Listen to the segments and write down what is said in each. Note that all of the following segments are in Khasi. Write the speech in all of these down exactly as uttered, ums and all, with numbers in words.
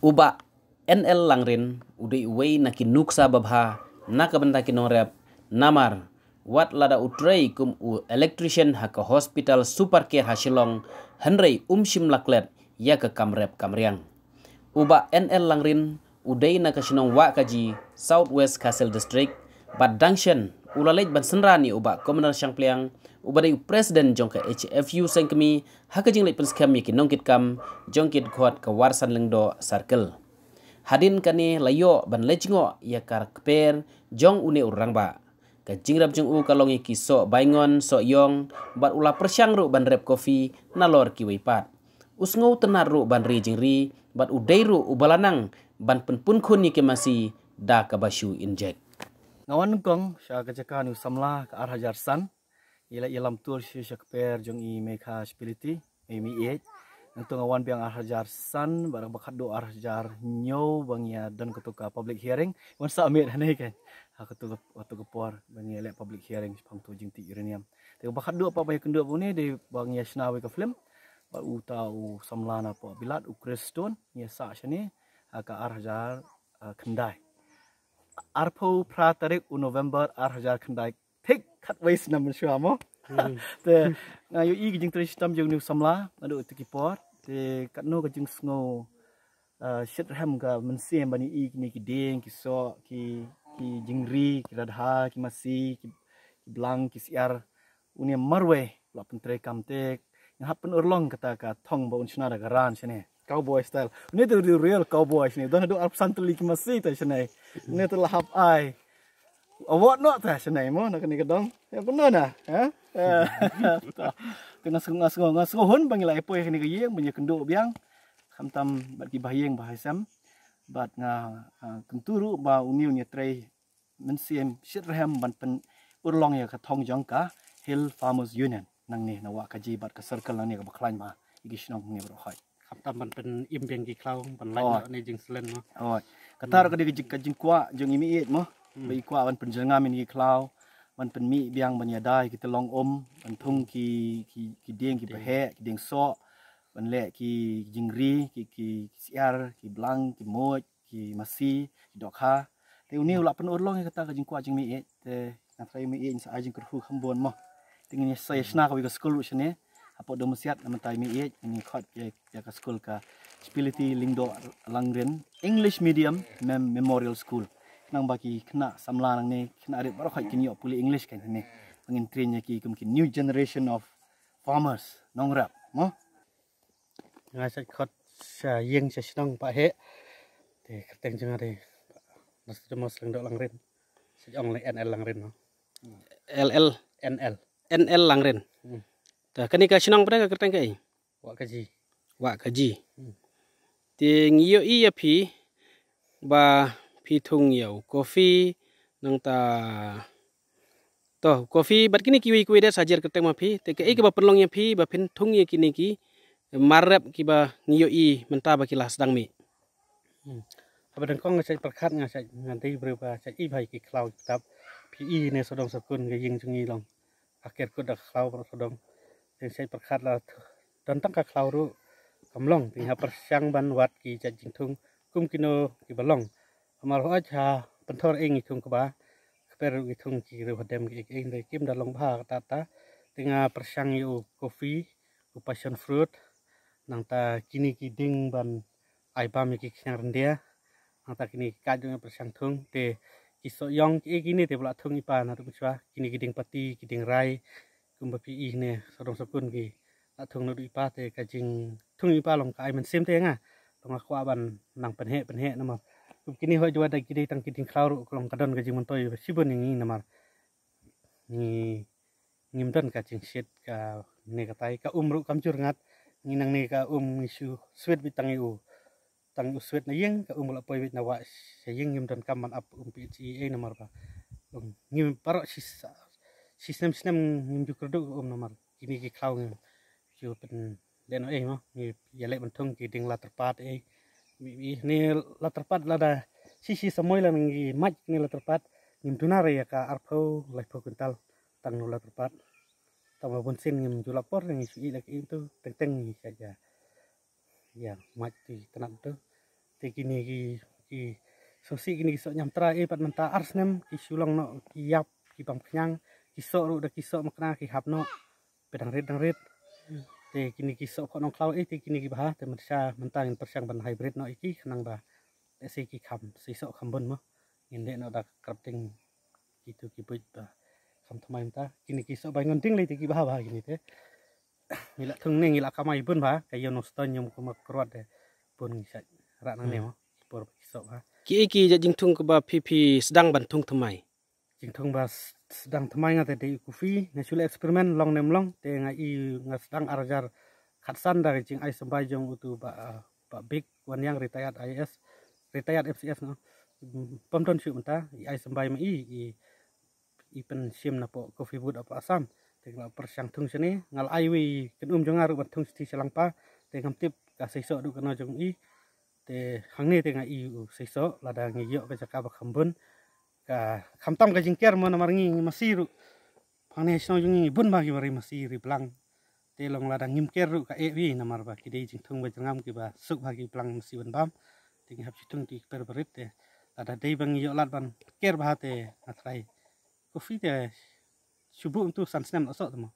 U Bah N L Langrin u dei uwei na ki nuksa babha na ka bynta ki nongrep, namar wat lada u trei kum u electrician ha ka hospital Super Care ha Shillong, hynrei um shym la klet ïa ka kam rep kam riang. U Bah N L Langrin u dei na ka shnong Wahkaji, South West Khasi Hills District, bad dang shen u la leit ban synran ïa u Bah Commoner Shangpliang, uba dei u president jong ka H F U Sengkmie, ha ka jingleit pynskhem ïa ki nongkitkam jong ki dkhot ka Warsan Lyngdoh Circle. Hadien kane la ïoh ban leit jngoh ïa ka kper jong une u rangbah. Ka jingrep jong u ka long ïa ki soh baingon, soh ïong, bad u la pyrshang ruh ban rep kofi nalor kiwei pat. U sngewtynnad ruh ban ri jingri, bad u dei ruh uba la nang ban pynpun khun ïa ki masi da kaba shu injek. Nga wan nyngkong sha ka jaka une u samla ka ar hajar san. Ïa la ïalam tur sha ka kper jong i Mekha Spility, i Meiieit. Nangta nga wan biang ar hajar san, bad ba khatduh ar hajar hynñiew ba ngi ïa don kato ka public hearing. Wan sa miet hangne kan. Ha kato ka, kato ka por ba ngi ïa leh public hearing shaphang to jingtih uranium. Te ba khatduh pat ba ïa kynduh ba une dei ba ngi ïa shna wei ka film. Bad uta u samla na pdeng Bilat, u Chris Stone, ngi ïa sah shane ha ka ar hajar, ah, khyndai. Arphew phra tarik u November ar hajar khyndai. Thik khatwei snem mynshuwa mo. Te nga ïohi ka jingtrei shitom jong une u samla naduh kito ki por. Te katno ka jingsngew, ah, shitrhem ka mynsiem ban ïohi kine ki dieng, ki soh, ki, ki jingri, ki radha, ki masi, ki, ki blang, ki syiar. Une marwei la pyntrei kam te nga hap pynurlong kata ka thong ba un shna da ka ran shane. Cowboy style. Une te real cowboy shane. Don haduh arphew san tylli ki masi te shane. Une te la hap ai award noh te shane mo na kane ka dong. Ïa kumno na, ha? Te nga sngew, nga sngew, nga sngew hun ba ngi la ïa poi kane ka ïing, ba ngi ïa kynduh biang. Khamtam bad ki bahaïing bahaisem. Bad nga, ah, kyntu ruh ba une un ïa trei mynsiem shitrhem ban pynurlong ïa ka thong jong ka Hill Farmers Union nangne na Wahkaji bad ka circle nangne kaba khlaiñ bha ïa ki shnong nangne baroh khoit. Khamtam ban pynim biang ki khlaw, ban lait noh ne jingslen mo. Oi. Kata ruh ka dei ka jing, ka jingkwah jong i Meiieit mo. Ba i kwah ban pynjyrngam ïa ki khlaw, ban pynmih biang ban ïada ïa ki tyllong um, ban thung ki, ki, ki dieng ki paheh, ki dieng soh, ban leh ki jingri, ki, ki syiar, ki blang, ki muid, ki masi, ki dohkha. Te une u la pynurlong ïa kata ka jingkwah jong i Meiieit. Te nga trai i Meiieit sa ai jingkyrkhu kham bun mo. Te ngin sa ïa shna kawei ka skul ruh shane. Hapoh Domiasiat na mynta i Meiieit ngin khot ïa, ïa ka skul ka Spility Lyngdoh Langrin English Medium Mem-, Memorial School. Khnang ba ki khynnah samla nangne, khynnah rit baroh khoit kin ïoh pule English kan ne. Ba ngin train ïa ki kum ki new generation of farmers, nongrep mo. Nga sa khot sha ïing sha shnong pat heh. Te kyrteng jong nga dei Nostradamus Lyngdoh Langrin. Sa ong le N L Langrin mo. L L. N L. N L Langrin. Hmm. Te kane ka shnong pat ka kyrteng kaei? Wahkaji. Wahkaji. Hmm. Te ngi ïohi ïa phi ba phi thung ïa u kofi nangta to, kofi bad kine kiwei kiwei de sa jer kyrteng ma phi, te kaei kaba pynlong ïa phi ba phin thung ïa kine ki mar rep kiba ngi ïohi mynta ba ki la sdang mih. Hmm. Haba dang kong nga shait pyrkhat nga shait, nga dei briew ba shait i bha ïa ki khlaw ki btap. Phi i ne sawdong sawkun ka ïing jong ngi long ha ker kut da ka khlaw baroh sawdong. Te nga shait pyrkhat la th-, don tang ka khlaw ruh kam long, te nga pyrshang ban wad ki jait jingthung kum kino kiba long. Namar hooid ha pynthor ei ngi thung kba, kper ruh ngi thung ki riew hadem ki ei ei, hynrei kim da long bha kata ta. Te nga pyrshang ïa u kofi, u passion fruit, nangta kine ki dieng ban ai bam ïa ki khñiang ryndia. Nangta kine ki kait jong nga pyrshang thung, te ki soh ïong ki ei kine te ba la thung i pa naduh mynshuwa, kine ki dieng pati, ki dieng rai, kumba phi i ne sawdong sawkun ki la thung naduh i pa, te ka jingthung i pa long ka ai mynsiem te nga. Long nga kwah ban nang pynheh pynheh namar kum kine hooid jowai da ki dei tang ki dieng khlaw ruh ka long ka don ka jingmyntoi shibun ïa ngi namar ngi ngim don ka jingshit kane katai, ka um ruh kam jur ngat. Ngi nangne ka um ngi shu swet beit tang ïa u, tang u swet na ïing, ka um la poi beit na wah sha ïing, ngim don kam ban ap um phi ei ei namar ba ngim, baroh shi sa-, shi snem snem ngim ju kyrduh ka um namar kine ki khlaw ngim ju pyn leh noh ei mo, ngi ïa leh ban thung ki dieng latyrpat ei. Ngi, ngi, ne latyrpat lada shi shi samoi lada ngi mait ne latyrpat, ngim duna re ïa ka arphew laiphew kwintal tang no latyrpat. Tang ba bun sien ngim ju lap por ngi shu i leh ki tu teng teng ngi shait ïa, ïa mait ki tnat tu. Te kine ki, ki sngewsih kine ki soh ñiamtra, eh, pat mynta ar snem ki shu long noh ki ïap, ki bam khñiang, ki soh ruh da ki soh makna ki hap noh. Pe dang rit dang rit. Te kine ki soh khoh nongkhlaw, eh, te kine ki bha, te mynta, mynta ngin pyrshang ban hybrid noh ïa ki khnang ba lehse ki kham seisoh kham bun mo. Ngin leh noh da cropping kitu ki buit ba kham thymmai mynta. Kine ki soh baingon ding lei te ki bha bha kine te. Ngi la thung ne ngi la kamai bun bha, ka ïew nongstoiñ ïew kum ka kruat te bun ngi shait rah nangne mo. Ki por ba ki soh bha. Ki ei ki jait jingthung kaba phi phi sdang ban thung thymmai? Jingthung ba s-, sdang thymmai nga te dei u coffee, nga shu leh experiment long ne em long, te nga i nga sdang ar hajar khatsan da ka jingai symbai jong utu Bah, ah, Bah Bik Wanniang, retired I A S, retired F C S no. Mm, pom don shu mynta, i ai symbai ma i, i, i pynshim na poh Coffee Board of Assam. Te nga la pyrshang thung shane, nga la ai wei kynum jong nga ruh ban thung shithi sha Langpa, te ngam tip ka seisoh duh kano jong i. Te hangne te nga i u seisoh, lada ngi ïoh ka jaka ba kham bun. Ka khamtam ka jingker mo namar ngi, ngi masi ruh. Hangne shnong jong ngi bun ba ki ba ri masi ri blang. Te long lada ngim ker ruh ka eh bha namar ba ki dei jingthung ba jyrngam ki ba suk ba ki blang masi ban bam. Te ngi hap shu thung ki per barit te. Lada dei ba ngi ïoh lad ban ker bha te nga trai. Coffee te shu buh mynta san snem la soh te mo.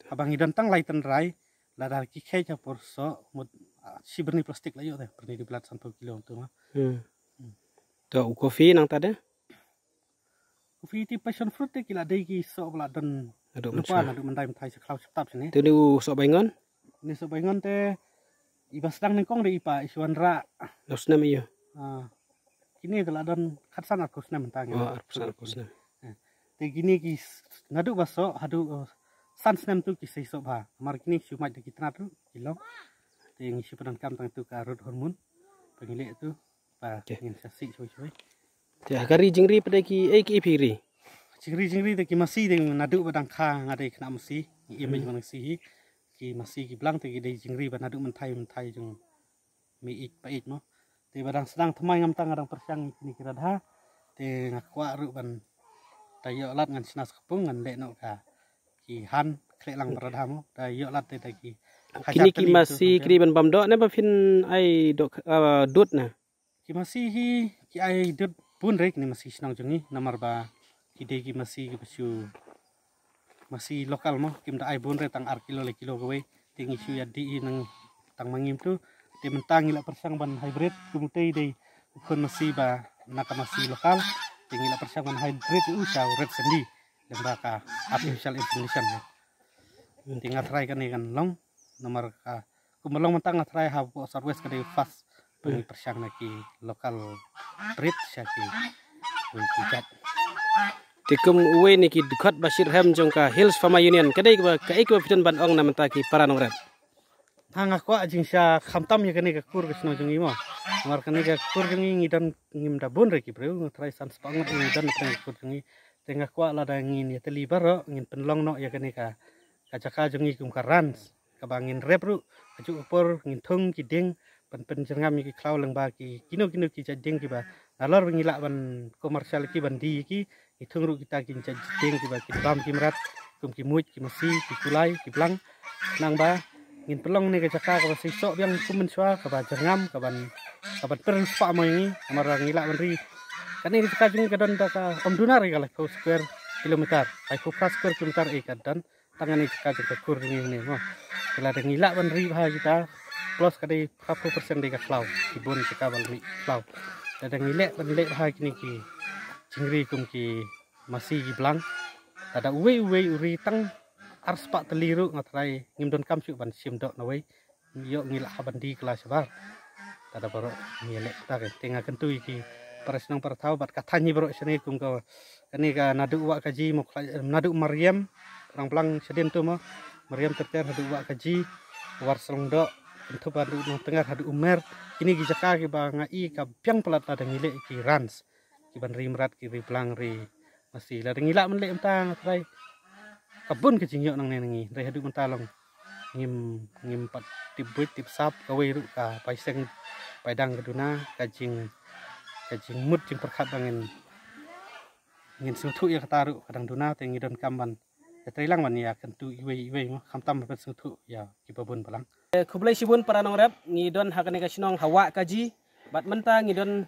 Haba ngi don tang lai tynrai, lada ki kheit ha por soh mut, ah, shi byrni plastik la ïoh te, byrni di blat sanphew kilo mynta mo. Hmm. To u coffee nangta de? Coffee te passion fruit te ki la dei ki soh ba la don. Naduh lypa mynshuwa, naduh myndai mynthai sha khlaw sha ktap shane. Te u soh baingon? Ni soh baingon te i ba sdang nyngkong dei i pa Ishwan Ra. Naduh snem ïa. Ah. Kine te la don khatsan arphew snem mynta ngi. Oh, arphew san arphew snem. Eh, te kine ki s-, naduh ba soh haduh, eh, san snem tu ki seisoh bha. Namar kine ki shu mait da ki tnat ruh ki long. Te ngi shu pyndonkam tang tu ka growth hormone. Ba ngi leh tu ba ngin sa sih shwai shwai. Te ha ka ri jingri pat dei ki ei ki ei phi ri? Jingri jingri te ki masi te naduh ba dang kha nga dei khynnah masi. Ngi im ba ngi masi hi. Ki masi ki blang te ki dei jingri ba naduh mynthai mynthai jong mei ïeit pa ïeit mo. Te ba dang sdang thymmai ngam tang nga dang pyrshang kine ki radha. Te nga kwah ruh ban da ïoh lad ngan shna skapung ngan leh noh ka ki han khleh lang ba radha mo. Da ïoh lad te da ki hajar tylli. Kine ki masi ki dei ban bam doh ne ba phin ai doh, ah, dud na? Ki masi hi ki ai dud bun re kine masi shnong jong ngi namar ba ki dei ki masi ki ba shu masi local mo, kim da ai bun re tang ar kilo le kilo kawei. Te ngi shu ïa dih hi nang tang ma ngim tu. Te mynta ngi la pyrshang ban hybrid, kumtei dei u khun masi ba na ka masi local. Te ngi la pyrshang ban hybrid u sha u Red Sandy lyngba ka artificial insemination. Te nga try kane kan long namar ka kumba long mynta nga try ha poh South West ka dei first ba ngi pyrshang na ki local breed sha ki, ki jait. Te kum uwei na ki dkhot ba shitrhem jong ka Hills Farmer Union, ka dei kaba, kaei kaba phi don ban ong na mynta ki para nongrep? Ha, nga kwah jingshah khamtam ïa kane ka kur ka shnong jong ngi mo. Namar kane ka kur jong ngi ngi don ngim da bun re ki briew, nga try san spah ngut ngi don na kane ka kur jong ngi. Te nga kwah lada ngin ïatylli baroh ngin pynlong noh ïa kane ka, ka jaka jong ngi kum ka ranch. Kaba ngin rep ruh, kajuh ka por ngin thung ki dieng ban pynjyrngam ïa ki khlaw lyngba ki kino kino ki jait dieng kiba nalor ba ngi lah ban commercial ïa ki ban die ïa ki, ngi thung ruh kita ki jait dieng kiba kin bam ki mrad kum ki muid, ki masi, ki kulai, ki blang. Nangba ngin pynlong ne ka jaka kaba seisoh biang kum mynshuwa, kaba jyrngam, kaban, kaban pynriewspah mo ïa ngi, namar ngi lah ban ri. Kane ka jaka jong ngi ka don da ka ym duna re ka laiphew square kilometer, laiphew phra square kilometer ei ka don. Tang kane ka jaka jong ka kur jong ngi ne mo. Te lada ngi lah ban ri bha kita, plus ka dei phra phew percent dei ka khlaw, ki bun jaka ba la mih khlaw. Lada ngi leh ban leh bha kine ki jingri kum ki masi ki blang. Lada uwei uwei u ri tang ar spah tylli ruh nga try ngim donkam shuh ban shim doh na wei. Ïoh ngi lah ha ban die kylla shabar. Lada baroh ngi leh ta ka te nga kyntu ïa ki para shnong para thaw bad ka thaiñ hi baroh shane kum ka, kane ka naduh Wah Kaji mo, khlai, eh, naduh Mariam, Rangblang shadien tu mo, Mariam ter ter haduh Wah Kaji, War Slongdoh, Kynthup haduh Nongtyngar haduh Umer. Kine ki jaka kiba nga i ka biang palat lada ngi leh ki ranch, ki ban ri mrad, ki ri blang, ri masi. Lada ngi lah ban leh mynta nga try ka bun ka jingïoh nangne na ngi. Hynrei haduh mynta long ngim, ngim pat tip buit tip sap, kawei ruh ka paiseng paidang ka duna, ka jing, ka jingmut jingpyrkhat ba ngin, ngin sngewthuh ïa kata ruh ka dang duna, te ngi donkam ban ïatrei lang ban ïa kyntu iwei iwei mo, khamtam ban sngewthuh ïa kiba bun balang. Eh, khublei shibun para nongrep, ngi don ha kane ka shnong ha Wah Kaji. Bad mynta ngi don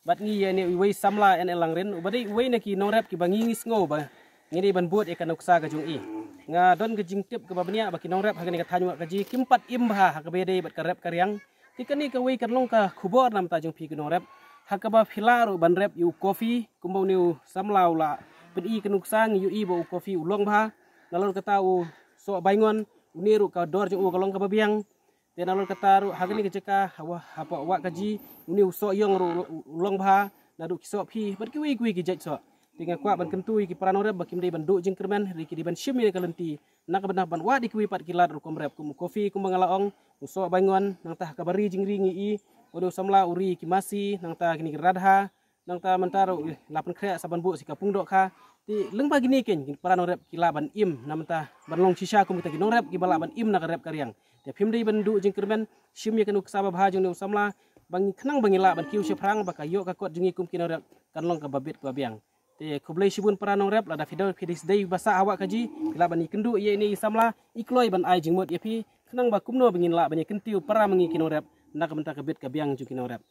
bad ngi ïa ine uwei samla N L Langrin, uba dei uwei na ki nongrep kiba ngi ngi sngew ba ngi dei ban bud ïa ka nuksa ka jong i. Nga don ka jingtip kaba bniah ba ki nongrep ha kane ka thaiñ Wahkaji kim pat im bha ha kaba ïadei bad ka rep ka riang. Te kane kawei kan long ka khubor na bynta jong phi ki nongrep, ha kaba phi lah ruh ban rep ïa u Coffee, kumba une u samla u la pyni ka nuksa, ngi ïohi ba u Coffee u long bha. Nalor kata u Soh Baingon, une ruh ka dor jong u ka long kaba biang. Te nalor kata ruh ha kane ka jaka ha Wah, hapoh Wahkaji, une u Soh Ïong ruh u long bha, naduh ki soh phi bad kiwei kiwei ki jait soh. Te nga kwah ban kyntu ïa ki para nongrep ba kim dei ban duh jingkyrmen, hynrei ki dei ban shim ïa ka lynti, na ka bynta ban wad ïa kiwei pat ki lad rukom rep, kum u Coffee kumba nga la ong, u Soh Baingon, nangta ha kaba ri jingri ngi i, une u samla u ri ki masi, nangta kine ki radha, nangta mynta ruh, eh, la pynkhreh sa ban buh sa ka pung dohkha. Te lyngba kine keiñ ki para nongrep ki lah ban im, na bynta ban long shisha kum kita ki nongrep kiba lah ban im na ka rep ka riang. Te phim dei ban duh jingkyrmen, shim ïa ka nuksa ba bha jong une u samla, ba ngi khnang ba ngi lah ban kiew shaphrang, ba ka ïoh ka kot jong ngi kum ki nongrep kan long kaba bit kaba biang. Te khublei shibun para nongrep, lada phi dei, phi dei sdei ba sah ha Wahkaji, phi lah ban ïakynduh ïa ine i samla, i kloi ban ai jingmut ïa phi, khnang ba kumno ba ngin lah ban ïakyntiew para ma ngi ki nongrep na ka bynta ka bit ka biang jong ki nongrep.